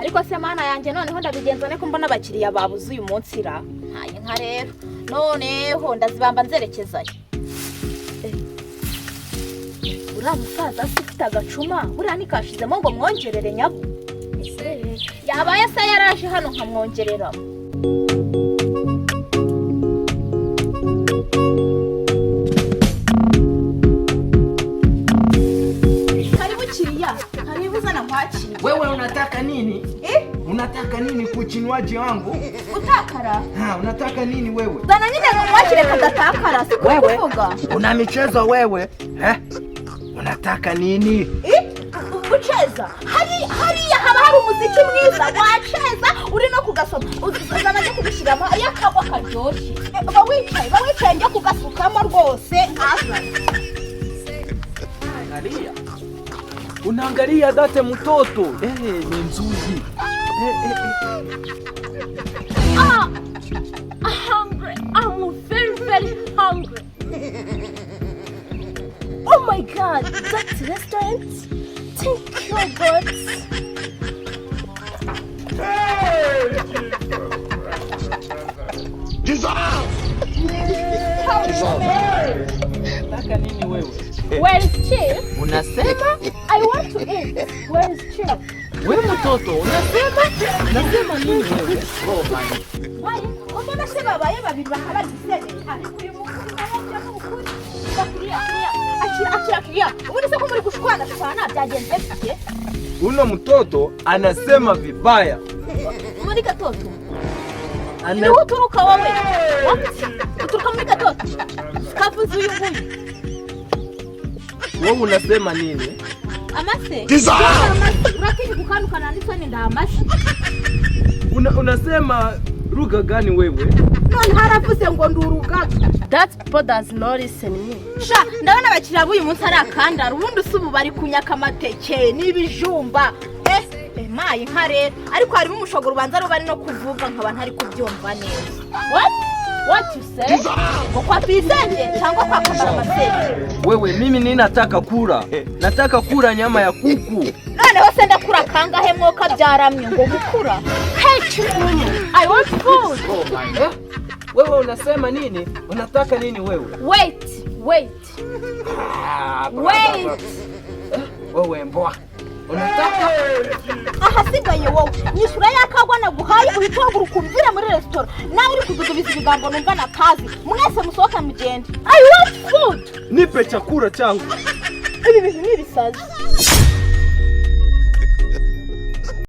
Ariko se Mana yanjye, noneho ndabigenza ne ko mbona abakiriya babuze uyu munsi ra? Ntaye nka rero, noneho ndazibamba nzerekezayo. Uriya musaza se ufite agacuma, buriya ntikashizemo ngo mwongerere nyabu? Yabaye se yaraje hano nkamwongerera. Karibu kiriya, karibu, zana nkwakire. Wewe unataka nini? Eh? Unataka nini kuchinywaji wangu? Utakara. Ha, unataka nini wewe? Zana nyine ngo nkwakire kadatakara, si Wewe kuvuga. Una michezo wewe? Eh? Unataka nini? Eh? Guceza hariya haba hari umuziki mwiza, waceza uri no kugasoma. Uzana njye kubishyiramo, iyo akagwa karyoshye. Uba wicaye njye kugasukamo rwose nkazana. Angalia. Unaangalia date mtoto. Eh, ni nzuri. Eh, eh, eh. Ah, hungry. I'm very, very hungry. Oh my God, that restaurant. Thank you, God. Unataka nini wewe? Where is Chief? Unasema? I want to eat. Where is Chief? Wewe mtoto, unasema? Unasema nini wewe? Oh my. Maye, mbona se babaye babiri bakaba bari gusebeka? Ariko uyu munsi nawe n'ukuri. Kiriya, kiriya, akira, akira, kiriya. Ubundi se ko muri gushwana shwana, byagenze bite? Uno mtoto anasema vibaya. Muri Gatoto? Ana Niho uturuka wowe? What? Uturuka muri Gatoto? Kavuze uyu nguyu. Wewe unasema nini? Amase? Amase. Uratinya gukandukana n'isoni ndamase. Unasema lugha gani wewe? None haravuze ngo ndi urugaga. That people does not listen me. Sha, ndabona abakiriya b'uyu munsi ari akandara. Ubundi si ubu bari kunyaka amateke n'ibijumba. Eh, mayi nka rero, ariko harimo umushogoro, ubanza ari bari no kuvuga nkaba ntari kubyumva neza. What? What you say? Ngo kwa Tuyisenge cyangwa kwa Kamara Amasenge? Wewe, mimi ninataka kula. Nataka kula nyama ya kuku. Noneho se ndakura kangahe mwoka byaramye ngo gukura? Hey, Chief Mumu, I want food. Oh my. Eh? Wewe unasema nini? Unataka nini wewe? Wait, wait, Ah, wait. Wewe mbwa. Unataka? Ahasigaye wowe nyishyura y'akagwa naguhaye, uhita uhaguruka umvire muri resitora. Nawe uri kududubiza ibigambo numva natazi. Mwese musohoke mugende. I want food. Nipe chakula changu. Ibi bintu ni ibisazi.